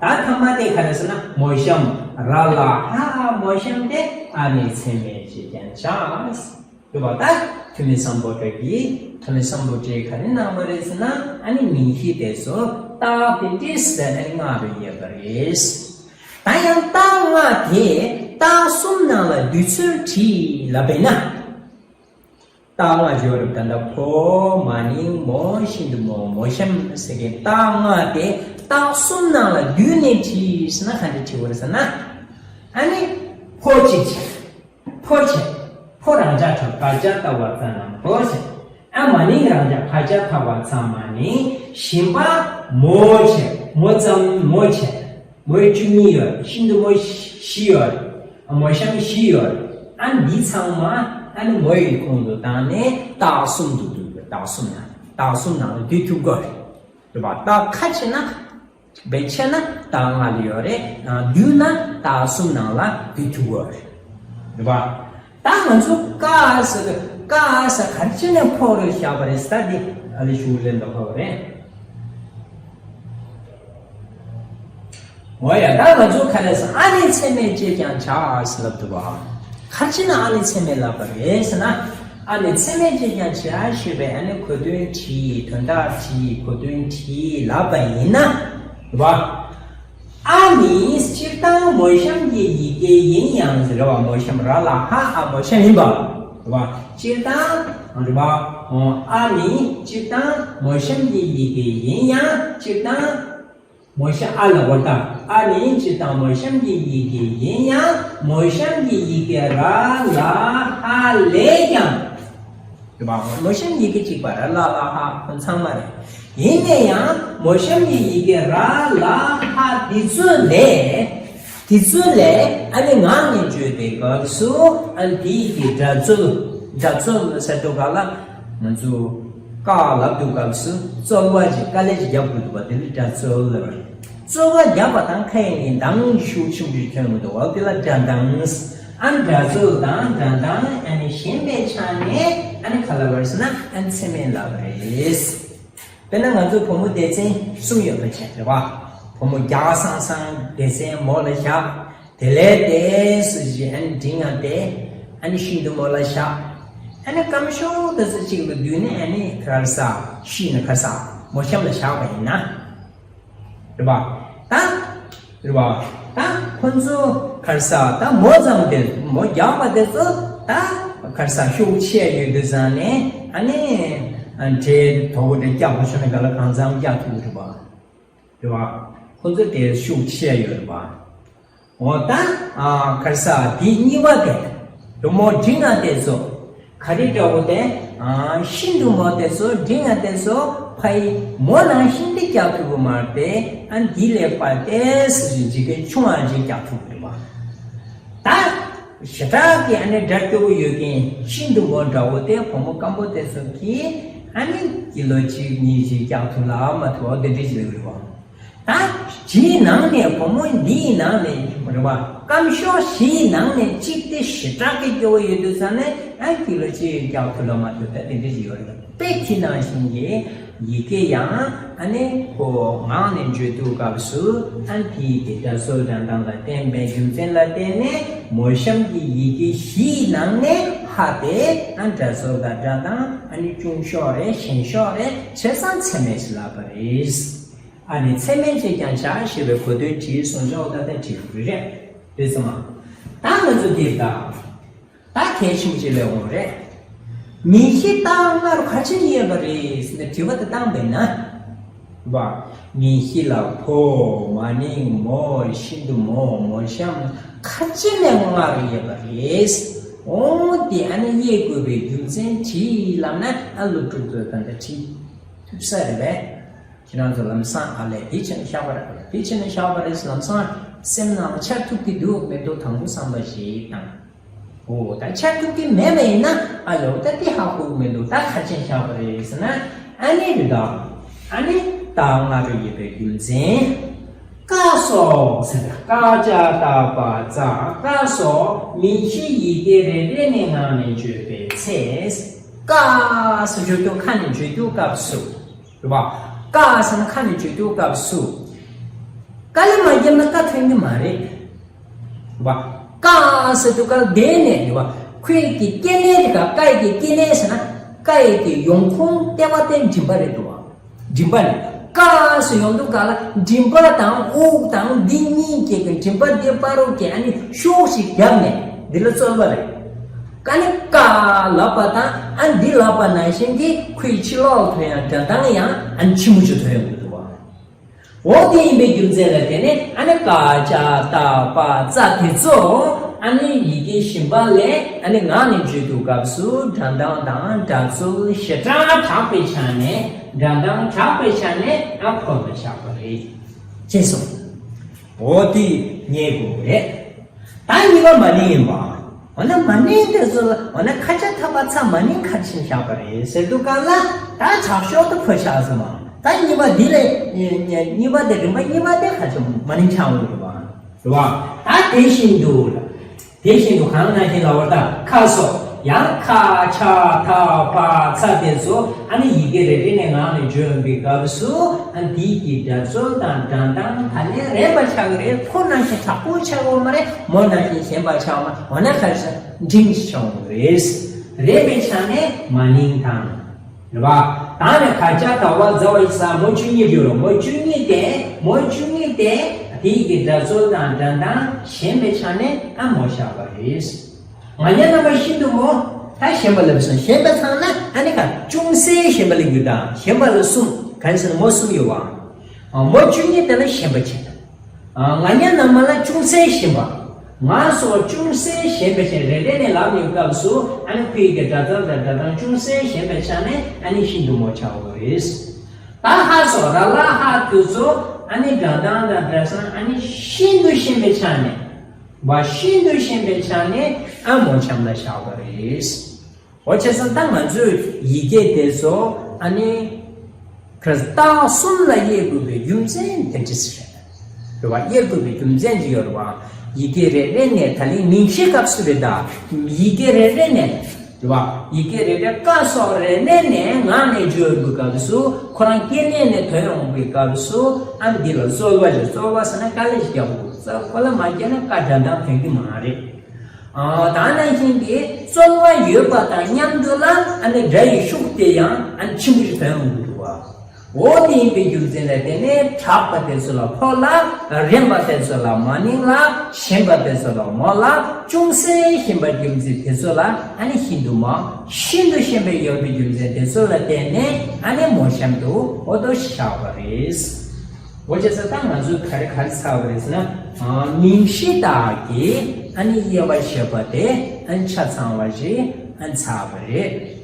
ད་ཐ་མ་དེ་ག་རེ་ཟེར་ན་མོ་གཤམ་ར་ལ་ཧ་ཨ་མོ་གཤམ་དེ་ཨ་ནི་ཚད་མས་ཅི་ཀྱང་བྱ། རེད་པ། ད་ཐོན་མི་སམ་བྷོ་ཊ་གིས་ཐོན་མི་སམ་བྷོ་ཊས་ག་རེ་གནང་བ་རེད་ཟེར་ན་ཨ་ནི་མིང་གཞི་དེ་ཚོ་རྟགས་དེ་འདྲས་ཟེར་ཨ་ནི་ལྔ་རུ་དབྱེ་བ་རེད། ད་ཡང་རྟགས་ལྔ་དེ་རྟགས་གསུམ་ནང་ལ་བསྡུས་ཚུལ་བྲིས་ལབ་པས་ན། རྟགས་ལྔ་སྦྱོར་རབ་ད་ལྟ་ཕོ་མ་ནིང་མོ་ཤིན་ཏུ་མོ་མོ་གཤམ་ཟེར་མཁན་རྟགས་ལྔ་དེ་རྟགས་གསུམ་ནང་ལ་བསྡུས་ནས་བྲིས་ཟེར་ན་ག་འདྲ་བྲིས་པ་རེད་ཟེར་ན། ཨ་ནི་ཕོ་གཅིག་བྱས། ཕོ་བྱས། ཕོ་རང་འཇགས་གྲབས་ཀ་ཅ་ཏ་བ་ཙ་རྣམས་ཕོ་བྱས། ཨ་མ་ནིང་རང་འཇགས་ཁ་ཅ་ཐ་བ་ཚ་མ་ནིང་། གཞན་པ་མོ་བྱས། མོ་ཙམ་མོ་བྱས། མོའི་བཅུ་གཉིས་ཡོད། ཤིན་ཏུ་མོ་བཞི་ཡོད། མོ་གཤམ་བཞི་ཡོད། ཨ་འདི་ཚང་མ་ཨ་ནི་མོ་ཡི་ཁོངས་སུ་བཏང་ནས་རྟགས་གསུམ་དུ་བསྡུས་པའི་རྟགས་གསུམ་ནང་རྟགས་གསུམ་ནང་ལ་བསྡུས་ཐུབ་དགོས་རེད། རེད་པ། རྟགས་ཁ་ཕྱེ་ན། བེད་ཆེ་ན་རྟགས་ལྔ་ལ་ཡོད་རེད། བསྡུས་ན་རྟགས་གསུམ་ནང་ལ་བསྡུས་ཐུབ་དགོས་རེད། རེད་པ། ད་ང་ཚོ་ཀ་ཟེར་ཀ་ཟེར་ག་རེ་བྱས་ནས་ཕོ་རུ་བཞག་པ་རེད་ཟེར་འདི་ཨ་ལི་ཞུ་ལེན་དུ་ཕོ་རེད། འོ་ཡ་ད་ང་ཚོ་ག་རེ་ཟེར་ཨ་ནི་ཚད་མས་བཅད་ཀྱང་བྱ་ཟེར་ལབ་འདུག་བ། ག་རེ་བྱས་ན་ཨ་ནི་ཚད་མས་ལབ་པ་རེད་ཟེར་ན། ཨ་ནི་ཚད་མས་བཅད་ཀྱང་བྱ་ཞེས་པའི་ཨ་ནི་གོ་དོན་བྲིས་དོན་དག་བྲིས་གོ་དོན་བྲིས་ལབ་པ་ཡིན་ན། རེད་པ། ཨ་ནི་སྤྱིར་བཏང་མོ་གཤམ་གྱི་ཡི་གེ་ཡིན་ཡང་ཟེར་བ་མོ་གཤམ་ར་ལ་ཧ་ཨ་མོ་གཤམ་ཡིན་པ། རེད་པ། སྤྱིར་བཏང་རེད་པ། ཨ་ནི་སྤྱིར་བཏང་མོ་གཤམ་གྱི་ཡི་གེ་ཡིན་ཡང་སྤྱིར་བཏང་མོ་གཤམ་ཨ་ལ་བར་ད་ཨ་ནི་སྤྱིར་བཏང་མོ་གཤམ་གྱི་ཡི་གེ་ཡིན་ཡང་མོ་གཤམ་གྱི་ཡི་གེ་ར་ལ་ཧ་ལས་ཀྱང་། རེད་པ། མོ་གཤམ་ཡི་གེ་གཅིག་པ་ར་ལ་ལ་ཧ་ཁོ་ཚང་མ་རེད། ཡིན་ན་ཡང་མོ་གཤམ་གྱི་ཡི་གེ་ར་ལ་ཧ་འདི་ཚོ་ལས། འདི་ཚོ་ལས་ཨ་ནི་ངག་ནས་བརྗོད་པའི་སྐབས་སུ་ཨ་ནི་དེའི་གི་སྒྲ་རྩོལ། སྒྲ་རྩོལ་ཟེར་དུས་ག་ལ་ང་ཚོ་ཀ་ལབ་དུས་སྐབས་སུ་རྩོལ་བ་ཅིག་དཀའ་ལས་ཅིག་རྒྱབ་དགོས་འདུག་པ་དེ་ནི་སྒྲ་རྩོལ་ལབ་པ་རེད། རྩོལ་བ་རྒྱབ་པ་དང་ཁ་ཡིན་ནི་མདངས་ཤུགས་ཆེན་པོ་ཞིག་ཐོན་གྱི་འདུག་བ་དེ་ལ་སྒྲ་མདངས། ཨ་ནི་སྒྲ་རྩོལ་དང་སྒྲ་མདངས་ཨ་ནི་ཞན་པའི་ཆ་ནས་ཨ་ནི་ག་ལབ་པ་རེད་ཟེར་ན་ཨ་ནི་ཚད་མས་ལབ་པ་རེད། དཔེར་ན་ང་ཚོ་བུ་མོ་སྡེ་ཚན་གསུམ་ཡོད་པ་བྱས་རེད་བ། བུ་མོ་རྒྱགས་སང་སང་སྡེ་ཚན་མོ་ལ་བཞག་དེ་ལས་དེ་སུ་ཞིག་ཨ་ནི་འབྲིང་ང་སྟེ་ཨ་ནི་ཤིན་ཏུ་མོ་ལ་བཞག་ཨ་ནི་སྐམ་ཤོས་དེ་ཚོ་གཅིག་ལ་བསྡུས་ནས་ཨ་ནི་ག་རེ་ཟ་ཤི་ན་ག་རེ་ཟ་མོ་གཤམ་ལ་བཞག་པ་ཡིན་ན། རེད་པ། ད། རེད་པ། ད་ཁོ་ཚོ་ག་རེ་ཟ་ད་མོ་ཙམ་དེ་མོ་རྒྱགས་པ་དེ་ཚོ་ད་ག་རེ་ཟ་ཤུགས་ཆེ་ཡོད་དུས་ཙང་ནས་ཨ་ནི། འདྲེ་དོ་བོ་འདྲེ་སྐྱག་པོ་ཤོར་ན་ག་ལ་གང་འཚམ་རྒྱག་ཐུབ་རེད་པ། རེད་པ། ཁོ་ཚོ་དེ་ཤུགས་ཆེ་ཡོད་རེད་པ། འོ་ད། ཨ་ག་རེ་ཟ་དེ་གཉིས་པ་དེ། རི་མོ་འབྲི་ན་དེ་ཚོ། ག་རེ་འདྲ་བོ་དེ། ཨ་ཤིན་ཏུ་མོ་དེ་ཚོ་འབྲི་ན་དེ་ཚོ་ཕ་ཡི་མོ་ནང་བཞིན་དེ་རྒྱག་ཐུབ་ཀྱི་མ་རེད་དེ། ཨ་འདི་ལས་པ་དེ་སུ་ཞིག་འཇིག་གི་ཆུང་བ་ཞིག་རྒྱག་ཐུབ་ཀྱི་རེད་པ། ད། ཞེ་དྲག་གི་ཨ་ནི་སྒྲ་སྐྱོ་བོ་ཡོད་མཁན་ཤིན་ཏུ་མོ་འདྲ་བོ་དེ་བུ་མོ་སྐམ་པོ་དེ་ཚོ་གིས་ཨ་ནི་ཀི་ལོ་གཅིག་གཉིས་ཞིག་རྒྱག་ཐུབ་ལ་མ་ཐུབ་བ་དེ་འདྲ་ཞིག་རེད་པ། ད། བཞིའི་ནང་ནས་བུ་མོ་འདིའི་ནང་ནས་རེད་བ། སྐམ་ཤོས་བཞིའི་ནང་ནས་གཅིག་དེ་ཞེ་དྲག་གི་སྐྱོ་བོ་ཡོད་དུས་ཙང་ནས་ཨ་ཀི་ལོ་གཅིག་རྒྱག་ཐུབ་ལ་མ་ཐུབ་ད་དེ་འདྲ་ཞིག་ཡོད་རེད། དཔེ་དེ་ནང་བཞིན་གྱི་ཡི་གེ་ཡང་ཨ་ནི་ཁོ་ངག་ནས་བརྗོད་དུས་སྐབས་སུ་ཨ་དེའི་གི་སྒྲ་སོགས་འགྲོ་སྟངས་ལ་བརྟེན་པའི་རྒྱུ་མཚན་ལ་བརྟེན་ནས་མོ་གཤམ་གྱི་ཡི་གེ་བཞིའི་ནང་ནས་ཧ་དེ་ཨ་སྒྲ་སོགས་དང་སྒྲ་གདངས་ཨ་ནི་ཆུང་ཤོས་རེད། ཞན་ཤོས་རེད། བྱས་ཙང་ཚད་མེད་ཅེས་ལབ་པ་རེད། ཨ་ནི་ཚད་མེད་ཅེས་ཀྱང་བྱ་ཞེས་པའི་གོ་དོན་དྲིས་སོང་ཙང་ད་ལྟ་དྲིས་དགོས་རེད། དེ་ཙམ་མ། ད་ང་ཚོ་འདིར་ད། ད་གལ་ཆེན་པོ་ཅིག་ལས་འོང་རེད། མིང་གཞི་རྟགས་ལྔ་རུ་ག་ཅི་ཡོད་པ་རེད་ཟེར་ནས་དྲི་བ་དེ་བཏང་བས་ན། བ། མིང་གཞི་ལ་ཕོ། མ་ནིང་། མོ། ཤིན་ཏུ་མོ། མོ་གཤམ། ཁ་ཅིག་ལས་ལྔ་རུ་ཡོད་པ་རེད། འོ་དེ་ཨ་ནི་དབྱེ་དགོས་པའི་རྒྱུ་མཚན་དྲིས་ལབ་ན་ཨ་སློབ་ཕྲུག་ཚོས་ད་ལྟ་དྲིས་ཐུབ་ས་རེད་པས། ཁྱེད་རང་ཚོ་ལམ་སང་ཨ་ལས་དེ་བྱས་ན་ཤག་པ་རེད། དེ་བྱས་ན་ཤག་པ་རེད། ལམ་སང་སེམས་ནང་ལ་འཆར་ཐུབ་ཀྱི་འདུག་མི་འདུག་དང་པོ་བསམ་པ་ཞིག་བཏང་། འོ་ད་འཆར་ཐུབ་ཀྱི་མེད་པ་ཡིན་ན་ཨ་ལོ་ད་དེ་ཧ་གོ་གི་མི་འདུག་ད་ག་ཅི་ཤག་པ་རེད་ཟེར་ན་ཨ་ནི་རེད་ད། ཨ་ནི་རྟགས་ལྔ་རུ་ཡོད་པའི་རྒྱུ་མཚན། ཀ་སོགས་ཟེར་ན་ཀ་ཅ་ཏ་པ་ཙ། ཀ་སོགས་མིང་གཞི་ཡི་གེ་རེ་རེ་ནས་ངག་ནས་བརྗོད་པའི་ཚེ། ཀ་ཟེར་བརྗོད་དུས་ཁ་ནས་བརྗོད་དུས་སྐབས་སུ། རེད་བ། ཀ་ཟེར་ན་ཁ་ནས་བརྗོད་དུས་སྐབས་སུ། ཀ་ལས་མ་བརྒྱབ་ན་ཀ་ཐོན་གྱི་མ་རེད། རེད་བ། ཀ་ཟེར་དུས་ཀ་དེ་ནས་རེད་བ། ཁོའི་གི་སྐྱེ་གནས་དེ་ག་ཀ་ཡི་གི་སྐྱེ་གནས་ཟེར་ན་ཀ་ཡི་གི་ཡོང་ཁུངས་ལྟེ་བ་སྟེ་མགྲིན་པ་རེད་འདུག་བ། མགྲིན་པ་ནི་ཀ་ཟེར་ཡོང་དུས་ཀ་ལ་མགྲིན་པ་དང་དབུགས་དང་འདི་གཉིས་ཀྱི་གི་མགྲིན་པ་འདི་བར་རོ་གི་ཨ་ནི་ཤོག་ཞིག་བརྒྱབ་ནས་འདི་ལ་རྩོལ་བ་རེད། ཀ་ནི་ཀ་ལབ་པ་དང་ཨ་འདི་ལབ་པ་ནང་བཞིན་གྱི་ཁོའི་ཕྱི་ལོགས་ལ་ཐོན་ཡང་སྒྲ་གདངས་ཡང་ཨ་ནི་ཕྱི་མོ་ཅིག་ཐོན་ཡོང་གི་འདུག་བ། འོ་དེ་ཡིན་པའི་རྒྱུ་མཚན་ལ་བརྟེན་ནས་ཨ་ནི་ཀ་ཅ་ཏ་པ་ཙ་དེ་ཚོ་ཨ་ནི་ཡི་གེ་གཞན་པ་ལས་ཨ་ནི་ངག་ནས་བརྗོད་དུས་སྐབས་སུ་སྒྲ་གདངས་དང་སྒྲ་ཚུལ་ཞེ་དྲག་དྲག་པའི་ཆ་ནས་སྒྲ་གདངས་དྲག་པའི་ཆ་ནས་ཨ་ཕོ་ལ་བཞག་པ་རེད། ཅེས་གསུངས། འོ་དེ་རྙེད་དགོས་རེད། ད་གཉིས་པ་མ་ནིང་ཡིན་པ། འོ་ན་མ་ནིང་དེ་ཚོ་ལ་འོ་ན་ཁ་ཅ་ཏ་པ་ཙ་མ་ནིང་ག་ཅི་བཞག་པ་རེད་ཟེར་དུས་སྐབས་ལ་ད་དྲག་ཤོས་དེ་ཕོ་བཞག་ཟེར་མ། ད་གཉིས་པ་འདི་ལས་གཉིས་པ་དེ་རིམ་པ་གཉིས་པ་དེ་ག་ཅི་མ་ནིང་ཆགས་འོང་གི་རེད་བ། རེད་བ། ད་དེ་བཞིན་དུ་ལ། དེ་བཞིན་དུ་གང་ན་ཞིག་ལ་བར་ད་ཁ་སོགས་ཡང་ཁ་ཆ་ཐ་བ་ཚ་དེ་ཚོ་ཨ་ནི་ཡི་གེ་རེ་རེ་ནས་ངག་ནས་བརྗོད་པའི་སྐབས་སུ་ཨ་འདིའི་གི་སྒྲ་ཚུལ་དང་སྒྲ་གདངས་ད་ལན་རན་པ་ཆགས་ཀྱི་རེད། ཕོ་ནང་བཞིན་དྲག་པོ་ཆགས་ཡོད་མ་རེད། མོ་ནང་བཞིན་ཞན་པ་ཆགས་མ་འོ་ན་ཁ་ཤས་འབྲིང་ཆགས་ཡོད་རེད། རན་པའི་ཆ་ནས་མ་ནིང་དང་། རེད་བ། ད་ནི་ཁ་ཆ་ཐ་བ་ཛ་བ་ཡིག་ས་མོ་བཅུ་གཉིས་བརྗོད་རོགས། མོ་བཅུ་གཉིས་དེ་མོ་བཅུ་གཉིས་དེ་དེའི་གི་སྒྲ་ཚུལ་དང་སྒྲ་གདངས་ཞན་པའི་ཆ་ནས་ཨ་མོ་བཞག་པ་རེད། ང་ཉ་རྣམ་པ་ཤིན་ཏུ་མོ། ད་ཞན་པ་ལབ་སོང་། ཞན་པ་ཚང་ན་ཨ་ནི་ཁ་ཅུང་ཟད་ཞན་པ་ལ་འགྱུར་དང་ཞན་པ་ལ་གསུམ་གང་ཟེར་ན་མོ་གསུམ་ཡོད་བ། མོ་བཅུ་གཉིས་དེ་ལ་ཞན་པ་བྱེད། ང་ཉ་རྣམ་པ་ལ་ཅུང་ཟད་ཞན་པ། ང་སོགས་ཅུང་ཟད་ཞན་པའི་ཆ་རེ་རེ་ནས་ལབ་ཡོང་སྐབས་སུ་ཨ་ནི་ཁོའི་གི་སྒྲ་ཚུལ་དང་སྒྲ་གདངས་ཅུང་ཟད་ཞན་པའི་ཆ་ནས་ཨ་ནི་ཤིན་ཏུ་མོ་ཆགས་ཡོད་རེད། ད་ཧ་སོགས་ར་ལ་ཧ་དེ་ཚོ་ཨ་ནི་སྒྲ་གདངས་དང་སྒྲ་གསང་ཨ་ནི་ཤིན་ཏུ་ཞན་པའི་ཆ་ནས། བ་ཤིན་ཏུ་ཞན་པའི་ཆ་ནས་ཨ་མོ་ཆམ་ལ་བཞག་པ་རེད། འོ་བྱས་ཙང་ད་ང་ཚོས་ཡི་གེ་དེ་ཚོ་ཨ་ནི་རྟགས་གསུམ་ལ་དབྱེ་དགོས་པའི་རྒྱུ་མཚན་དེ་འདྲ་ཞིག་རེད། རེད་བ། དབྱེ་དགོས་པའི་རྒྱུ་མཚན་ཅིག་ཡོད་རེད་བ། ཡི་གེ་རེ་རེ་ནས་ད་ལན་མིང་གཞི་སྐབས་སུ་རེད་ད། ཡི་གེ་རེ་རེ་ནས། རེད་བ། ཡི་གེ་རེ་རེ་ཀ་སོགས་རེ་རེ་ནས་ངག་ནས་བརྗོད་དགོས་སྐབས་སུ་ཁོ་རང་སྐྱེ་གནས་ནས་ཐོན་ཡོང་བའི་སྐབས་སུ་ཨ་འདི་ལ་རྩོལ་བ་ཞིག་རྩོལ་བ་ཟེར་ན་དཀའ་ལས་ཤིག་རྒྱག་དགོས་ས། ཁོ་ལ་མ་བརྒྱབ་ན་ཀ་སྒྲ་གདངས་ཐོན་གྱི་མ་རེད། ཨ། ད་ནང་བཞིན་གྱི་རྩོལ་བ་ཡོད་པ་དང་མཉམ་དུ་ལ་ཨ་ནི་སྒྲ་ཡི་ཤུགས་དེ་ཡང་ཨ་ནི་ཆེན་པོ་ཞིག་ཐོན་ཡོང་གི་འདུག་བ། འོ་དེ་ཡིན་པའི་རྒྱུ་མཚན་ལ་བརྟེན་ནས་དྲག་པ་དེ་ཚོ་ལ་ཕོ་ལ། རན་པ་དེ་ཚོ་ལ་མ་ནིང་ལ། ཞན་པ་དེ་ཚོ་ལ་མོ་ལ། ཅུང་ཟད་ཞན་པ་རྒྱུ་མཚན་དེ་ཚོ་ལ་ཨ་ནི་ཤིན་ཏུ་མོ། ཤིན་ཏུ་ཞན་པའི་ཡོད་པའི་རྒྱུ་མཚན་དེ་ཚོ་ལ་བརྟེན་ནས་ཨ་ནི་མོ་གཤམ་དུ་འོ་དོ་བཞག་པ་རེད། འོ་བྱས་ཙང་ད་ང་ཚོས་ག་རེ་ག་རེ་ཚར་བ་རེད་ཟེར་ན། ཨ། མིང་གཞི་དག་གི་ཨ་ནི་དབྱེ་བ་བཤད་པ་དེ་ཨ་ནི་ཆ་ཚང་བ་ཞིག་ཨ་ནི་ཚར་བ་རེད།